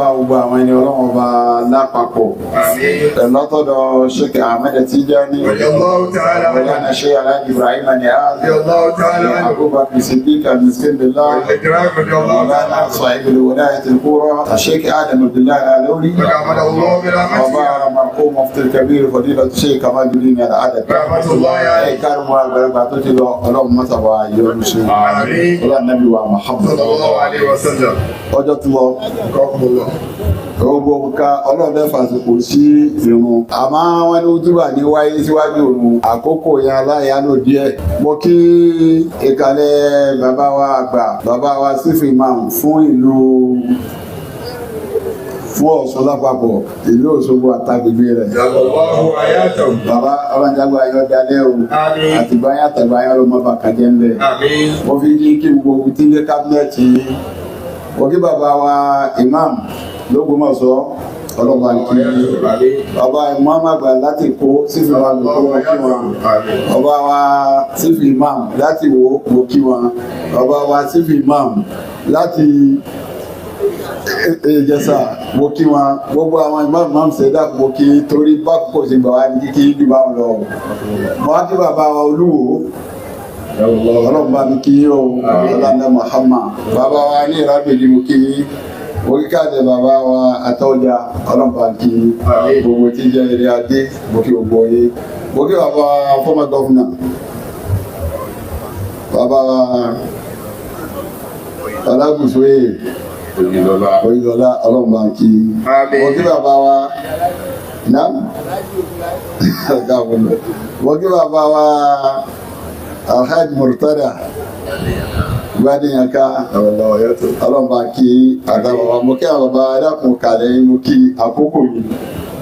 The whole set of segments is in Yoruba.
Gbogbo àwọn ẹni Ọlọ́run Ọba lápapọ̀ lọ́tọ̀dọ̀ Sheikh Ahmed Tijani, Mawlana Sheikh Alhaji Ibrahim Niasse, Abubakar Siddiq Al-Miskin Billah, Mawlana Sahib al-Wilayat al-Kubra Sheikh Adam Abdullahi Al-Alori, Ọba Marhum Mufti Kabir Fadilat Sheikh Kamaluddin Al-Adabi. Ẹ̀ka mú àgbàlagbà tó ti lọ, Ọlọ́run mọ́sàbà yọ́nú sí Ọlọ́run Nabi wa Muhammad. Ọjọ́ tí lọ gbogbo nǹkan, Ọlọ́run fẹ́ fàṣepọ̀ sí irun, àmọ́ wọn ní túbà ní wáyé síwájú òun àkókò yẹn aláìyálò díẹ̀. Mo kí ìkàlẹ̀ bàbá wa àgbà, bàbá wa Chief Imam fún ìlú, fún Ọ̀ṣun lápapọ̀, ìlú Òṣogbo àtàgbègbè rẹ̀. Bàbá ọlọ́njàgbà yọ dalẹ́ o, àtìgbáyà àtàgbáyà ló mọ bàkàjẹ́ ńlẹ̀. Mo fi kí kí gbogbo tí ń dé cabinet yìí. Mo kí bàbá wa imam lÓgbómọ̀ṣọ́, ọlọ́ba kí bàbá imam àgbà láti kó Chief Imam kó, mo kí wọn. Bàbá wa Chief Imam láti Ìwó, mo kí wọn. Bàbá wa Chief Imam láti Ìjẹ̀ṣà, mo kí wọn. Gbogbo àwọn imam imam sẹ́dá, mo kí, torí bá kò sí gbà wá ní kíkí jù bá wọn lọ. Mo wá kí bàbá wa Olúwo, Ọlọ́run bá mi kí o, ọlọ́run Muhammad. Bàbá wa ní Ìrágbèjì, mo kí. Mo kí káàdì bàbá wa Àtọ́jà, Ọlọ́run bá kí gbogbo tí jẹ́ eré adé. Mo kí gbogbo yé. Mo kí bàbá wa former governor, bàbá wa Ọlágùsóyè Oyinlọlá, Ọlọ́run bá kí. Mo kí bàbá wa náà, mo kí bàbá wa Alhaji Murtada Gbadeyaka, Ọlọ́mọba kí àtàwọn bàbá. Mo kí àwọn bàbá ẹlẹ́kùn kalẹ̀, mo kí àkókò yìí.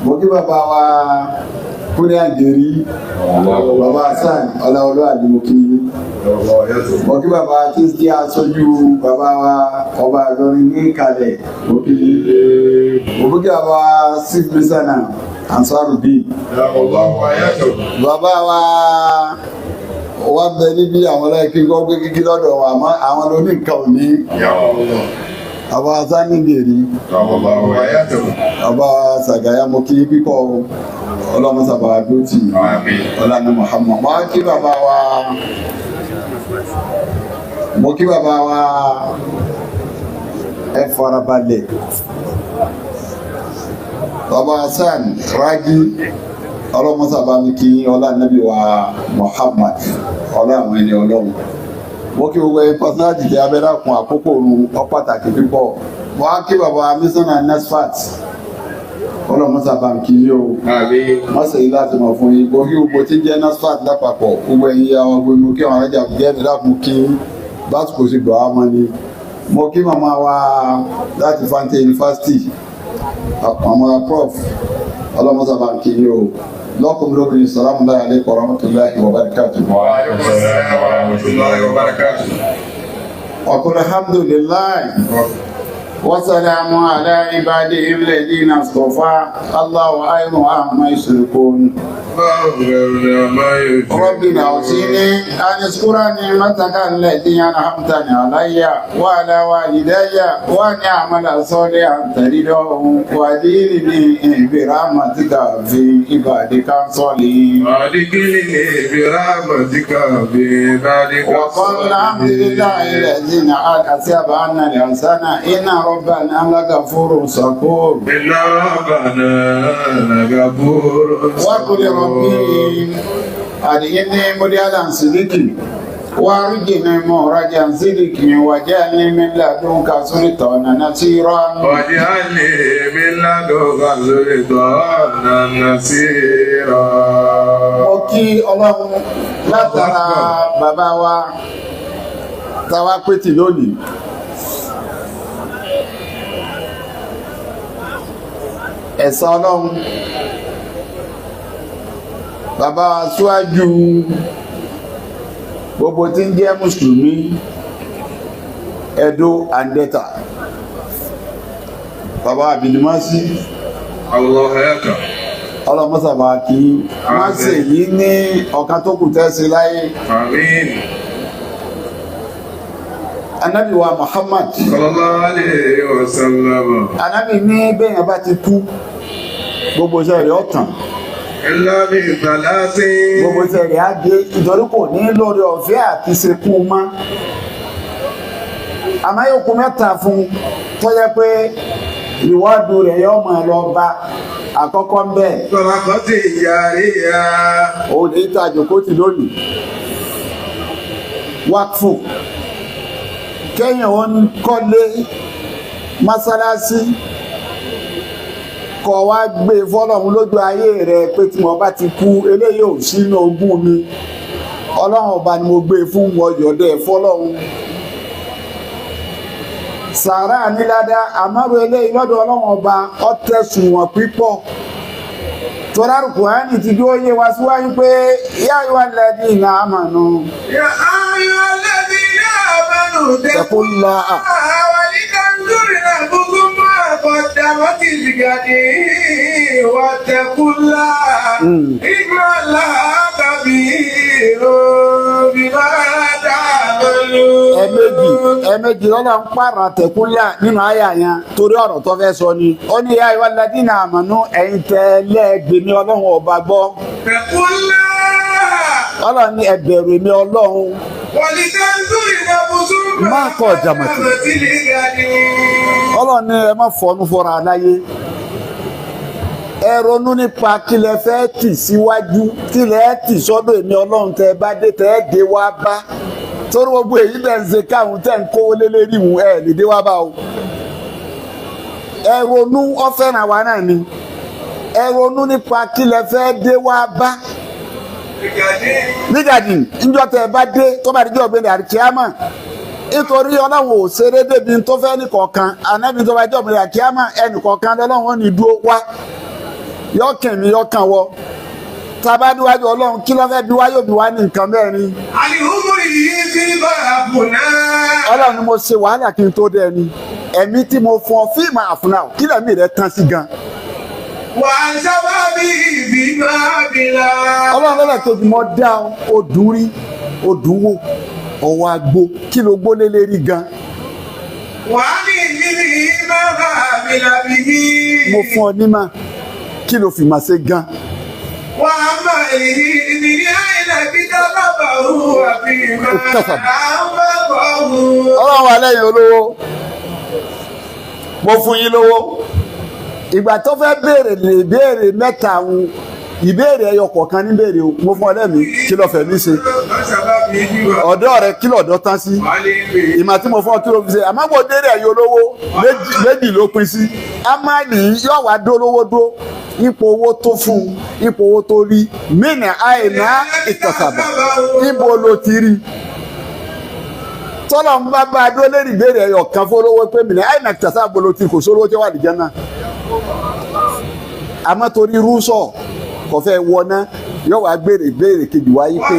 Mo kí bàbá wa Kúnlé Àgèrí, bàbá Hasan Ọláolú àdì, mo kí. Mo kí bàbá tí ń jẹ́ aṣojú bàbá wa Ọba Ìlọrin ní kalẹ̀, mo kí. Mo kí bàbá Chief Misana Ansarudeen, bàbá wa wọ́n bẹ níbi àwọn ọlọ́ọ̀kí gbọ́ pé kíkí lọ́dọ̀ wọn, àmọ́ àwọn ló ní nǹkan òní. Àbá sanigeri, àbá Sàgáyà, mo kí kíkọ́. Ọlọ́mọ sábà dótì ọlànà Muhammad. Mo kí bàbá wa, mo kí bàbá wa. Ẹ farabalẹ̀. Bàbá Hasan Raji, ọlọ́mọ sábà mi kí ọlá nàbí wa Muhammad, ọlá àwọn ẹni Ọlọ́run. Mo kí gbogbo ẹni personality tí abẹ́rẹ́ kun àkókò òru ọ pàtàkì púpọ̀. Mo á kí bàbá mísánà Nasfat, ọlọ́mọ sábà mi kí yín o. Wọ́n sì yí láti mọ̀ fún yín. Mo kí gbogbo tí jẹ́ Nasfat lápapọ̀, gbogbo ẹ̀yin ya wọn, gbogbo kí àwọn alájà jẹ́ ẹ̀dá fún kí básìkò sí gbọ́ àmọ́ ni. Mo kí màmá wa láti Fante University, màmá prof, ọlọ́mọ sábà mi kí yín o. Lọ́kùnrin lóbìnrin, salamu alaykum wa rahmatulahi wa barakatuh. وقل الحمد لله وسلام على عباده الذين اصطفى، الله خير عما يشركون. ربنا أوصيني أن أشكر نعمتك التي أنعمتني علي وعلى والدي وأن أعمل صالحا ترضاه وأدخلني برحمتك في عبادك الصالحين. وادخلني برحمتك في عبادك. وقال الحمد لله الذي أثاب عنا الحسنة، إن ربنا لغفور شكور. إن ربنا لغفور. وقل ربي أدخلني مدخل صدق وأخرجني مخرج صدق واجعلني من لدنك سلطانا نصيرا. واجعلني من لدنك سلطانا نصيرا. Mo kí Ọlọ́run látara bàbá wa táwa pétì lónìí. Ẹ̀san Ọlọ́run, bàbá wa síwájú gbogbo tí ń jẹ́ mùsùlùmí Edo and Delta, bàbá Abdulmasi. الله يكرم. Ọlọ́mọ́sàbà kí wọ́n sì yí ní ọ̀kan tó kù tẹ́sí láyé. آمين. Anabi wa Muhammad sallallahu alayhi wa sallam. Anabi ní bẹ́ẹ̀ yẹn bá ti kú gbogbo iṣẹ́ rẹ̀ ọ̀tàn. Illa bi thalathin. Gbogbo iṣẹ́ rẹ̀ á dé ìtọ́jú kò ní lórí ọ̀fẹ́ àti ṣekú mọ́. Àmọ́ yóò kú mẹ́ta fún tó yẹ pé ìwádìí rẹ̀ yóò máa lọ bá àkọ́kọ́ ń bẹ̀. Sadaqati jariya. Òun lè ta àjòkó ti lónìí. Wákfù kẹ́yìn òun kọ́lé mọ́sálásí kọ́ wá gbé fọlọ́run lójú ayé rẹ̀ pé tí mo bá ti kú eléyìí ò sínú ogún mi, ọlọ́run ọba ni mo gbé fún wọn yọ̀dẹ̀ fọlọ́run. Sàrà nílada àmọ́rò eléyìí lọ́dọ̀ ọlọ́run ọba ọ̀tẹ̀sùn wọn pípọ̀ tọ́lá Kùránì ti dúró yé wa síwájú pé yá ayọ́ alladhina amanu. Yá ayọ́ alladhina amanu taqullaha wa litanzur nafsun ma qaddamat lighadin wattaqullaha inna Allaha khabirun bima ta'malun. Ẹ̀ẹ̀mejì lọ́la ń pààrọ̀ àtẹ̀kúnlá nínú àyà yẹn torí ọ̀rọ̀ tó fẹ́ sọ ni. Ó ní yá ayọ́ alladhina amanu ẹ̀yin tẹ́lẹ̀ gbèmí ọlọ́run ọba gbọ́. Tẹ̀kúnlá. Ọlọ́run ní ẹ bẹ̀rù èmi ọlọ́run. Má kọ̀ jàmọ̀tì. Ọlọ́run ní ẹ má fọnú fọra aláyé. Ẹ ronú nípa kílẹ̀ fẹ́ tì síwájú kílẹ̀ tì sọ́dọ̀ èmi ọlọ́run tẹ́ bá dé tẹ́ dé wá bá. Torí gbogbo èyí tẹ̀ ń ṣe káwọn tẹ̀ ń kówó lélẹ́rìí wù ẹ lè dé wá bá o. Ẹ ronú ọ̀fẹ́ràn wa náà ni. Ẹ ronú nípa kílẹ̀ fẹ́ dé wá bá. Nígàdì njọ́ tẹ́ ẹ bá dé tó bá dijọ́ ọ̀gbẹ́ni àríkíámà nítorí ọlọ́run ò ṣeré débi tó fẹ́ nìkọ̀ọ̀kan ànábi tó bá dijọ́ ọ̀gbẹ́ni àríkíámà ẹnìkọ̀ọ̀kan lọ́lọ́run ò ní dúró wá yọkàn mi yọkàn wọ tàbá níwájú ọlọ́run kí ló fẹ́ bí wá yóò bí wá ní nǹkan mẹ́rin. Ọlọ́run ni mo ṣe wàhálà kí n tó dé ẹni ẹ̀mí tí mo fún ọ fíìmù àfúnà kí lẹ̀mí rẹ tán sí gan. Wà á sábà bí ibi máa bí la. Ọlọ́run lọ́la kejì mọ́ dá ọdún rí ọdún wò ọwọ́ àgbo kí ló gbó lé lérí gan. Wà á ní ìdílé máa bá mi làbí yí. Mo fún ọ ní mà kí ló fi mà ṣe gan. Wà á má èyí ìdílé àìlẹ̀ bí dábàbà hù àbí máa bá bọ̀ hù. Ọlọ́run wà lẹ́yìn olówó mo fún yín lówó. Ìgbà tó fẹ́ béèrè lè béèrè mẹ́ta àwọn ìbéèrè ẹyọ kọ̀ọ̀kan ní béèrè o mo fún ọ lẹ́mìí kí ló fẹ́ mi ṣe ọ̀dọ́ rẹ kí lọ̀dọ́ tán sí ìmọ̀ tí mo fún ọ kí ló fi ṣe àmọ́ mo dérè ẹ̀yọ olówó méjì ló pín sí amáàlì yóò wá dólówó dó ipò owó tó fún ipò owó tó rí mínà àìná ìtọ̀sàbà ibo ló ti rí tọ́lọ̀ ń bá bá a dúró lérí ìbéèrè ẹyọ kan fọlọ́wọ́ pé mínà àìná ìtọ̀sàbà ló ti kò sólówó tí wà lìjẹ́ náà àmọ́ torí rúṣọ̀ kò fẹ́ wọná yóò wá gbèrè béèrè kejì wáyé pé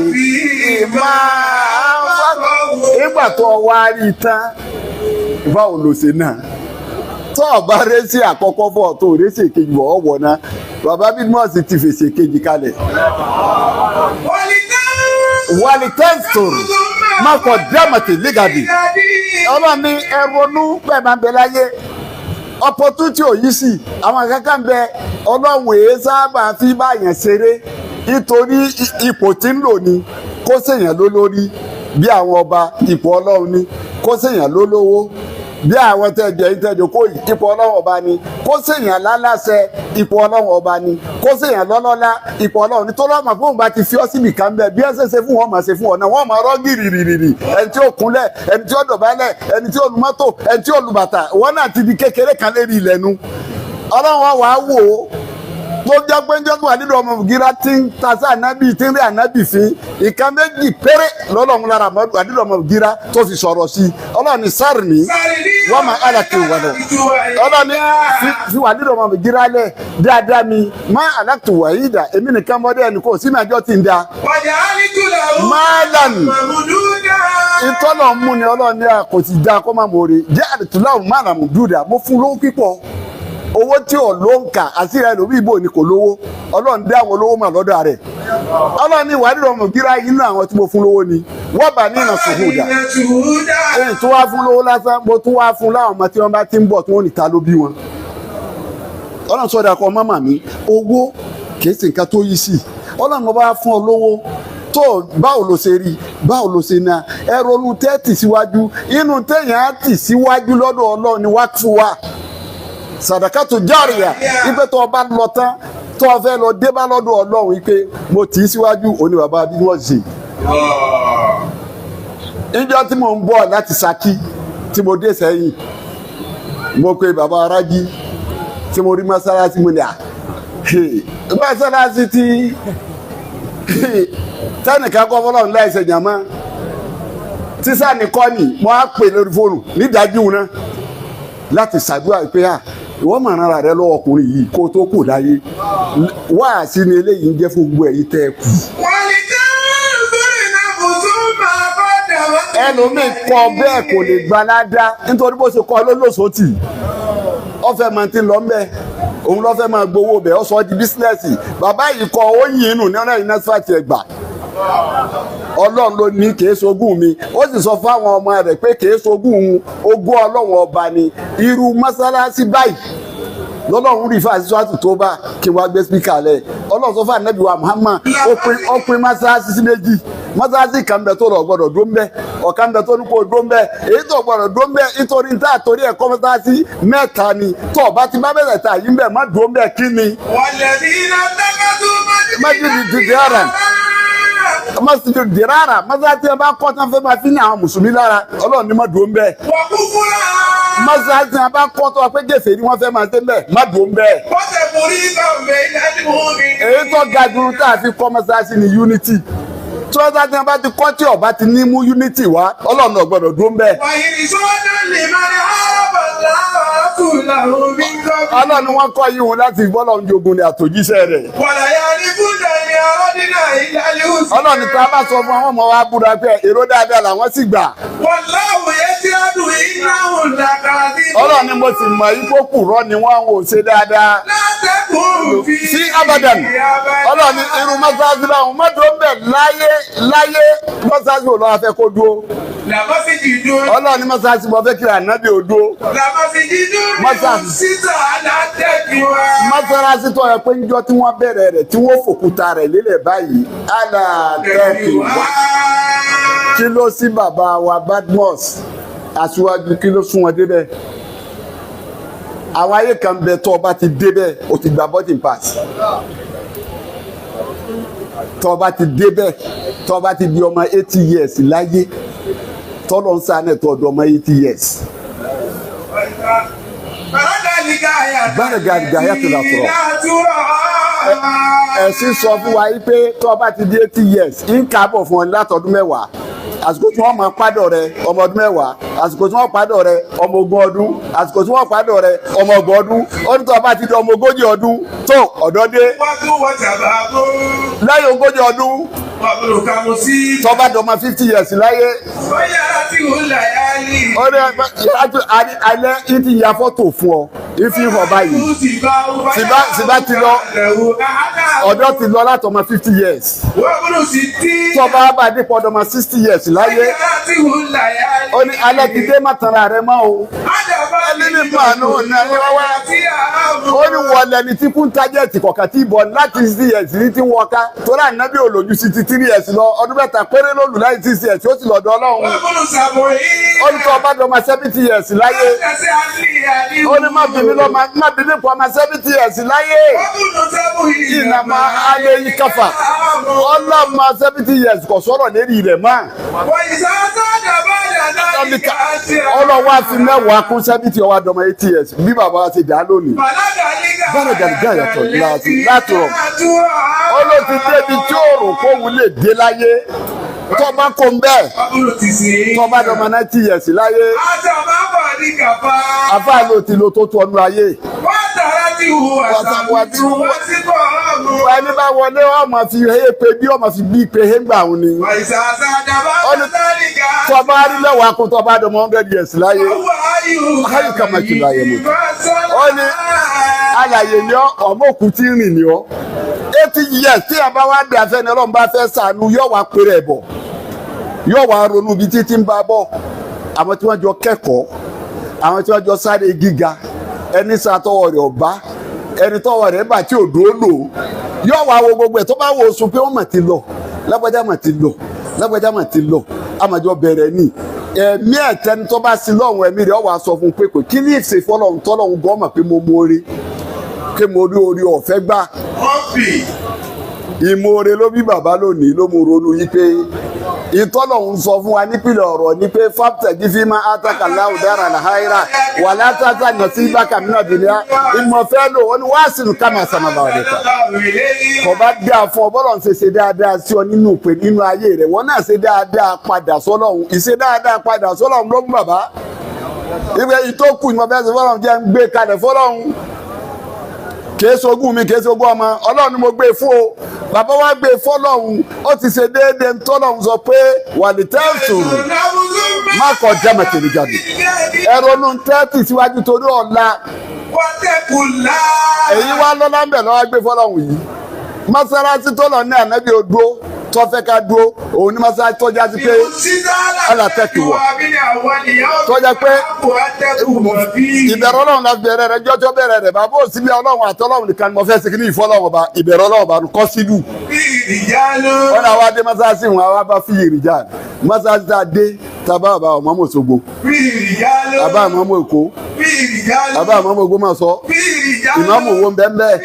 ìgbà tó wá rí tán báwo ló ṣe náà tó o bá rẹ́sì àkọ́kọ́ fọ́ tó rẹ́sì kejì wọ̀ ọ́ wọ̀ná bàbá bímọ́sì ti fèsì kejì kalẹ̀. Wàlítẹ́sítòrò má kọ̀ dámàtì lígàdì ọlọ́run ní ẹ ronú bẹ́ẹ̀ máa ń bẹ láyé opportunity òyì sí àwọn kankan bẹ ọlọ́run èé sábà fi báyàn ṣeré nítorí ipò tí ń lò ní kó ṣèyàn ló lórí bí àwọn ọba ipò ọlọ́run ní kó ṣèyàn ló lówó bí àwọn tẹ̀jẹ̀ ìtẹ̀jẹ̀ kó ipò ọlọ́run ọba ni kó ṣèyàn láláṣẹ ipò ọlọ́run ọba ni kó ṣèyàn lọ́lọ́lá ipò ọlọ́run ni tó lọ́mọ fóun bá ti fi ọ́ síbi kan bẹ́ẹ̀ bí ẹ ṣe ṣe fún wọn máa ṣe fún ọ náà wọ́n máa rọ́ gìrìrìrì ẹni tí ó kúnlẹ̀ ẹni tí ó dọ̀bálẹ̀ ẹni tí ó lu mọ́tò ẹni tí ó lu bàtà wọn náà ti di kékeré kan lérí ilẹ̀ nu ọlọ́run wàá wò ó tó jẹ́ pé njẹ́ tó wà nínú ọmọ ògìrá tí ń ta sí ànábì tí ń rí ànábì fín ìka méjì péré lọ́lọ́run lára àdúrà ọmọ ògìrá tó fi sọ̀rọ̀ sí i ọlọ́run ní sáré ní wọ́n máa àlà tó wà lọ ọlọ́run ní fi wà nínú ọmọ ògìrá lẹ̀ dáadáa mi má àlà tó wà yìí dà èmi nìkan mọ́dé ẹnì kò sí màjọ́ ti ń da. máàlàn ìtọ́nà mú ni ọlọ́run ní kò sì dáa kó má mọ̀ọ́rẹ́ jẹ́ àdìtúláwù máàlàn dúdà mo fún lówó pípọ̀ owó tí ò ló ń kà àti rẹ lómi ìbò ni kò lówó ọlọ́run dé àwọn olówó mà lọ́dọ̀ rẹ̀ ọlọ́run ní ìwádìí ọmọ gíra inú àwọn tí mo fún lówó ni Wọ́n bá nínà sùhùdà. Èyí tó wá fún lówó lásán, mo tún wá fún láwọn ọmọ tí wọ́n bá ti ń bọ̀ tí wọ́n ní ta ló bí wọn. Ọlọ́run sọ̀dọ̀ akọ mọ́mà mi, owó kìí ṣe nǹkan tó yí sí. Ọlọ́run bá fún ọ lówó tó, báwo ló ṣe rí, báwo ló ṣe ná? Ẹ ronú tẹ́tì síwájú. Inú téèyàn á tì síwájú lọ́dọ̀ Ọlọ́run ni wá fún wa, sàdàkàtù járíyà, ipe tó o bá lọ tán, tó o fẹ́ lọ dé bá lọ́dọ̀ Ọlọ́run, wípé mo tì í síwájú òní bàbá bí wọ́n ṣe. Níjọ́ tí mo ń bọ̀ láti Ṣakí, tí mo dé sẹ́yìn, mo pe bàbá arájí tí mo rí mọ́sálásí. Mo ní à mọ́sálásí tí tẹnìkan kọ́ fọlọ́run láìsẹ̀ jàmọ́ tísà nìkọ́ ni. Mo á pè lórí fóònù nídàájú náà láti ṣàdúrà pé à ìwọ́n mọ̀ ara rẹ lọ́wọ́ ọkùnrin yìí kó tó kù láyé. Wáàsí ni eléyìí ń jẹ́ fún gbogbo ẹ̀yin tẹ́ ẹ kù. Ẹlòmíì kọ bẹ́ẹ̀ kò lè gba ládá, nítorí bó ṣe kọ lólóṣòtì, ọfẹ máa ti lọ mbẹ, òun lọ́fẹ́ máa gbowó bẹ̀, ọ sọ di business. Bàbá yìí kọ ó yìn inú ní ọ̀nà ìnásífàtì ẹgbà. Ọlọ́run ló ní, kìí ṣogún mi. Ó sì sọ fáwọn ọmọ rẹ̀ pé kìí ṣogún òun, ogún Ọlọ́run ọba ni. Irú mọ́sálásí báyìí lọ́lọ́run rí fáṣí sọ́ọ̀tù tó bá kí wọ́n gbé speaker lẹ̀. Ọlọ́run sọ fún Ànábì wa Muhammad, ó pín mọ́sálásí sí méjì. Mọ́sálásí kan bẹ tó lọ gbọ́dọ̀ dó ń bẹ, ọ̀kan bẹ tó ní kó dó ń bẹ. Èyí tó gbọ́dọ̀ dó ń bẹ, nítorí níta àtòrí ẹ̀kọ́ mọ́sálásí mẹ́ta ni, tó o bá ti bá bẹ̀rẹ̀ ta yìí ń bẹ, má dó ń bẹ. Kí ni? Masjid dirara, masjid dirara, mọ́sálásí yẹn bá kọ́ tán fẹ́ máa fi ní àwọn mùsùlùmí lára, Ọlọ́run ní má dó ń bẹ. Mọ́sálásí yẹn bá kọ́ tó wá pé gèfè ni wọ́n fẹ́ máa ṣe ń bẹ, má dó ń bẹ. Èyí tó ga jù tá a fi kọ́ mọ́sálásí ni unity. Tí wọ́n bá ti bá ti kọ́ tí ọba ti ní mú unity wá, Ọlọ́run náà gbọ́dọ̀ dúró ń bẹ́ẹ̀. Ọlọ́run wọn kọ́ yìí wọn láti bọ́lọ̀ ń jogun ní àtòjíṣẹ́ rẹ̀. Ọlọ́run tá a bá sọ fún àwọn ọmọ wa búra pé èrò dáadáa làwọn sì gbà. Ọlọ́run ni mo sì mọ̀ yí kó kùrọ́ ni wọ́n ò ṣe dáadáa sí abadan. Ọlọ́run ní irú mọ́sáàsì báwọn mọ́tò ń bẹ̀ láyé láyé. Mọ́sáàsì ò lọ́wọ́ fẹ́ kó dúró. Ọlọ́run ní mọ́sáàsì mo fẹ́ kí ànábì ò dúró. Mọ́sálásí tó yẹ pé ńjọ́ tí wọ́n bẹ̀rẹ̀ rẹ̀ tí wọ́n fòkúta rẹ̀ lélẹ̀ báyìí, alátẹ́kì wá. Kí ló sí bàbá wa Badmus aṣíwájú? Kí ló sún wọn débẹ̀? Àwọn ayé kan bẹ, tó o bá ti débẹ̀, o ti gba boarding pass. Tó o bá ti débẹ̀, tó o bá ti di ọmọ 80 years láyé, tọ́lọ́ ń sáà náà tó ọdún ọmọ 80 years. Bára gàyà tó la sọ̀rọ̀. Ẹ̀sìn sọ fún wa yìí pé tó o bá ti di 80 years, ń kábọ̀ fún ọ látọdún 10, àsìkò tí wọ́n máa pádọ̀ rẹ ọmọ ọdún 10, àsìkò tí wọ́n pádọ̀ rẹ ọmọ 20 ọdún, àsìkò tí wọ́n pádọ̀ rẹ ọmọ 30 ọdún. Ó ní tó o bá ti di ọmọ 40 ọdún tó ọ̀dọ́ dé. Lẹ́yìn 40 ọdún, tó bá dọmọ 50 years láyé, ó ní alẹ́ ìtì ya fọ́tò fún ọ, ìfi hàn báyìí. Sìbá ti lọ, ọ̀dọ́ ti lọ látọmọ 50 years. Tó bá bá dípò ọdọmọ 60 years láyé, ó ní alẹ́ ti dé, má tanra rẹ mọ́ o. Ẹni màánù náà wá, ó ní wọlé ní tí kún tájẹ̀tì kọ̀ọ̀kan tí ìbọn láti 60 years ní tí wọ́n ká torí ànábì òlòjú 63 years lọ. Ọdún 3 péré ló lù láì 60 years, ó sì lọ́dọ̀ Ọlọ́run. Ó ní tó ọba dọ́mọ 70 years láyé, ó ní má bìbí lọ́mọ, má bìbí pọ̀ ọmọ 70 years láyé. Ìnàmọ́ alẹ́ yìí káfà ọlọ́mọ 70 years kò sọ̀rọ̀ lérí rẹ̀ mọ́. Ọlọ́wọ́ á fi 10 kún 70, ọwọ́ àdọ́mọ 80 years bí bàbá wa ṣe dá lónìí. Bára gàdúgà yàtọ̀ látọ̀. Ó ló ti débi tí òòrùn kóhun lè dé láyé. Tó bá kó ń bẹ́ẹ̀, tó bá dọ́mọ 90 years láyé, àfáà ló ti lo tó tó ọdún ayé. Ẹni bá wọlé, ọmọ fi he pé bí ọmọ fi bí pé he gbà òun ni. Tó bá rí 10 kún, tó bá dọ́mọ 100 years láyé, ayé kàmá kìlọ̀ ayé mọ̀. Ó ní alàyè ni ọ, ọmọ òkú tí ń rìn ni ọ. 80 years tí a bá wá dé afẹ́ ni Ọlọ́run bá fẹ́ sànú yóò wá péré ẹ̀ bọ̀. Yóò wá ronú ibi títí ń bá bọ̀. Àwọn tí wọ́n jọ kẹ́kọ̀ọ́, àwọn tí wọ́n jọ sáré gíga, ẹni sàtọwọ́ rẹ̀ ọ̀bá, ẹni tọwọ́ rẹ̀ bà tí ò dúró lò. Yóò wá wo gbogbo ẹ̀ tó bá wo sùn pé wọ́n mà ti lọ, lágbájá mà ti lọ, lágbájá mà ti lọ, àmàjọ bẹ̀rẹ̀ ni. Ẹ̀mí ẹ̀tẹ́ni tó bá sí lọ́hùn ẹ̀mí rẹ̀ ọ̀ wá sọ fún un pé kò kí ní ìṣe fọlọ́hún tọ́lọ́hún gan mọ̀ pé mo mọ̀ọ́re, pé mo rí orí ọ̀fẹ́ gbà. Ìmoore ló bí bàbá lónìí ló mú ronú yí pé ìtọ́lọ́hún sọ fún wa nípìnlẹ̀ ọ̀rọ̀ ni pé fápítẹ̀gì fi máa àtàkà láwùdára làháírà wà látàtà nà sí bákà mìíràn dùnìyà ìmọ̀fẹ́ lò ó ní wàá sínú kámà sàmàlà ọ̀dẹ̀ta. Kò bá dáa fún ọ bọ́lọ̀ ń ṣe ṣe dáadáa sí ọ nínú pé nínú ayé rẹ̀ wọ́n náà ṣe dáadáa padà sọ́lọ́hún ìṣe dáadáa padà sọ́lọ́hún ló ń bàbá. Ìgbẹ́ ìtókù ìmọ̀fẹ́ sọ fọ́lọ́hún jẹ́ ń gbé kalẹ̀ fọ́lọ́hún. Kìí ṣogún mi, kìí ṣogún ọmọ Ọlọ́run ni mo gbé fún o. Bàbá wa gbé fọ́lọ́hún, ó ti ṣe déédéé ntọ́lọ́hún sọ pé wàlítẹ́ẹ̀sù má kọ jámẹ̀tẹ̀lẹ̀ jáde. Ẹ̀rọ nu tẹ́tì síwájú torí ọ̀la. Èyí wá lọ́lá ń bẹ̀ lọ́wọ́ gbé fọ́lọ́hún yìí. Mọ́sálásí tó lọ ní ànábì odó tó fẹ́ ká dúró, òun ní mọ́sálásí tó já sí pé alátẹ́kì wọ̀. Tó jẹ́ pé ìbẹ̀rù Ọlọ́run la bẹ̀rẹ̀ rẹ̀ jọ́jọ́ bẹ̀rẹ̀ rẹ̀ bàbá òsì bí Ọlọ́run àtọ́lọ́run nìkan ni mo fẹ́ segin ní ìfọ́lọ́run ọba ìbẹ̀rù Ọlọ́run ọba kọ́ sídù. Wọ́n náà wá dé mọ́sálásí wọn wá bá fìyè rìjà mọ́sálásí tá a dé tábà bàbá ọmọ Òṣogbo bàbá ọmọ Èkó bàbá ọmọ Ògbómọ̀ṣọ́ ìmáàmù wo bẹ́ẹ̀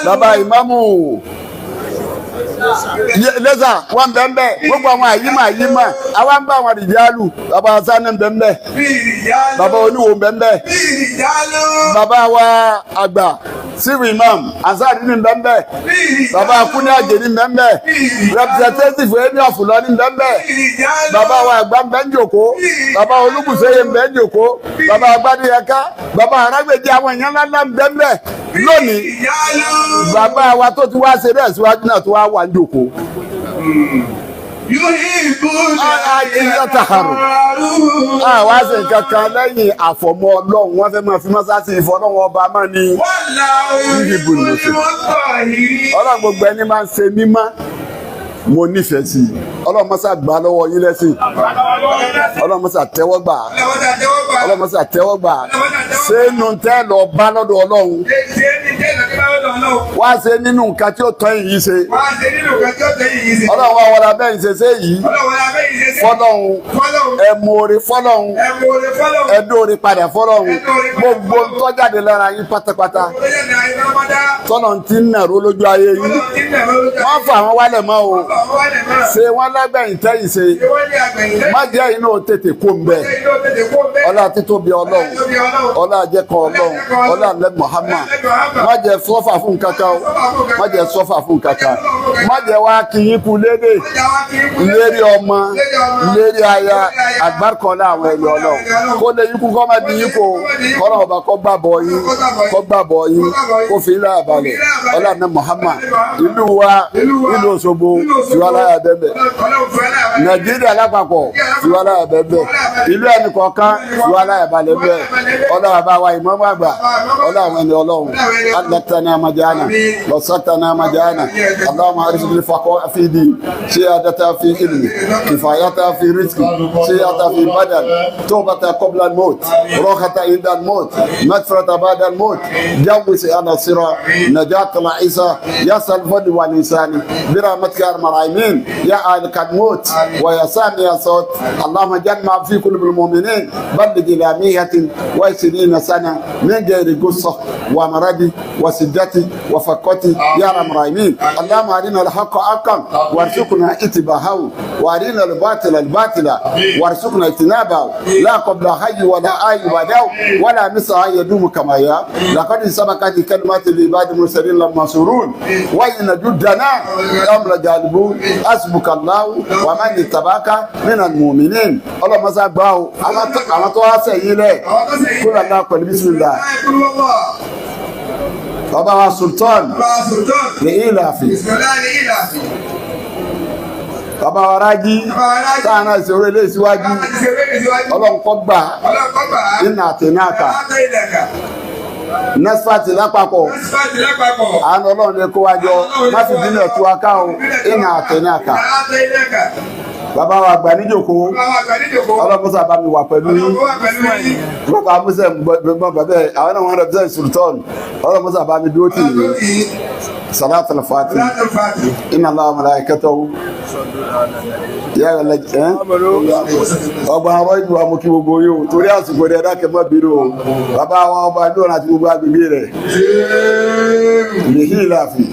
bàbá ìmáàmù lẹ́sà wọn bẹ́ẹ̀ gbogbo àwọn àyímọ̀ àyímọ̀ àwa ń bá àwọn àdìjálù bàbá sani bẹ́ẹ̀ bàbá oníwo bẹ́ẹ̀ bàbá wa àgbà sífù imam ansari ní bẹ́ẹ̀ bàbá akúni àjèrí bẹ́ẹ̀ representative ẹni ọ̀fùlọ́ ní bẹ́ẹ̀ bàbá wa àgbà ń bẹ́ ń jòkó bàbá olúbùsẹ̀yẹ ń bẹ́ ń jòkó bàbá agbádìyẹká bàbá arágbèjì àwọn èèyàn ńláńlá ń bẹ́ẹ̀ lónìí bàbá wa tó ti wá ṣe bẹ́ẹ̀ síwájú náà tó wá wà ń jòkó. Àwa ṣe nǹkan kan lẹ́yìn àfọ̀mọ́ Ọlọ́run wọ́n fẹ́ máa fi mọ́sáàsì ìfọ̀lọ́wọ́ ọba máa ní Ọlọ́run gbogbo ẹni máa ń ṣe mímọ́ mo nífẹ̀ẹ́ sí i. Ọlọ́run mọ́sá gbà lọ́wọ́ yín lẹ́sìn. Ọlọ́run mọ́sá tẹ́wọ́ gbà. Ọlọ́run mọ́sá tẹ́wọ́ gbà. Ṣé nu tẹ́ lọ bá lọ́dọ̀ Ọlọ́run? Wá ṣe nínú nǹkan tí ó tọ́ yìí ṣe. Ọlọ́run wá wọlé abẹ́ yìí ṣe ṣe yìí. Fọlọ́run ẹ mú oore fọlọ́run ẹ dóore padà fọlọ́run gbogbo ntọ́jáde lára yín pátápátá. Tọ́lọ̀ ti ń nàró lójú ayé yín. Wọ́n fà wọ́n wálẹ̀ mọ́ o. Ṣé wọ́n lágbẹ̀yìn tẹ́yìn ṣe? Má jẹ́ inú tètè kó ń bẹ̀. Ọlá títóbi Ọlọ́run, ọlá àjẹkọ̀ Ọlọ́run, ọlá alẹ́ Muhammad. Má jẹ́ sọ́fà fún kankan o. Má jẹ́ sọ́fà fún kankan. Má jẹ́ wá kí yín kú lédè. Lérí ọmọ, lérí aya, àgbákọ́lá àwọn ẹ̀yọ Ọlọ́run. Kó lè yín kú kọ́ má di yín kó. Kọ́nà ọba kọ́ gbàbọ̀ yín, kọ́ gbàbọ̀ yín, kó fi ilé àbálẹ̀. Ọlá alẹ́ Muhammad. Ìlú wa, ìlú Òṣogbo, tiwa láyà bẹ́ẹ̀. Nàìjíríà lápapọ̀, tiwa láyà bẹ́ẹ̀. Ìlú ẹnì kọ̀ọ̀kan, tiwa láyà balẹ̀ bẹ́ẹ̀. Ọlọ́run bá wa ìmọ̀ọ́mù àgbà, ọlọ́run àwọn ẹni Ọlọ́run. Alẹ́tẹ̀nà majana, lọ́sọ̀tẹ̀nà majana. Allahumma arzuqni faqaha fi din, siyadata fi ilmi, kifayata fi rizqi, siyata fi badan, tawbata qabla al-maut, rahata inda al-maut, maghfirata ba'da al-maut, jawwis ala sirat, najat al-isa, yasal fadli wal insani, برحمتك يا ارحم الراحمين يا آل الموت ويا سامع صوت. اللهم جمع في قلوب المؤمنين بلغ الى 120 سنه من غير قصه ومرض وسدة وفقة يا ارحم الراحمين. اللهم ارنا الحق حقا وارزقنا اتباعه وارنا الباطل الباطل وارزقنا اجتنابه لا قبل حي ولا اي بعده ولا مثل يدوم كما يا لقد سبقت كلمات العباد المرسلين المنصورون وإن جدنا أمر جالبون حسبك الله ومن اتبعك من المؤمنين. اللهم صل على àwọn tó wá sẹ́yìn lẹ̀ kúrò náà pẹ̀lú bísímìlá. Bàbá wa Sultan ní ìlàfin. Bàbá wa Rájí táwọn náà ṣe orí ilé ìsíwájú. Ọlọ́run kó gbà nínú àtẹnáàkà. Nẹ́sífàtì lápapọ̀ àánú Ọlọ́run ní kó wá jọ má fi bínú ẹ̀ tú wa ká o ìnà àtẹnáàkà. Bàbá wa àgbà níjòkó, ọlọ́mọsà bá mi wà pẹ̀lú yín. Bàbá Musa gbọ́n bàbá ẹ̀, àwọn náà wọ́n represent Sultan. Ọlọ́mọsà bá mi dúró tì yín. Salatul Fatih. Inna Allaha wa malaikatahu. Ọba ọ̀rọ̀ ìlú wa, mo kí gbogbo yìí o, torí àsìkò rẹ̀, dákẹ́ mọ́ bínú o. Bàbá wa ọba ìlú àti gbogbo agbègbè rẹ̀. Lèhí ìlàfin.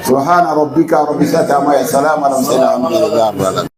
Subhana rabbika rabbil izzati amma yasifun, salamun ala mursalin, alhamdulillahi rabbil alamin.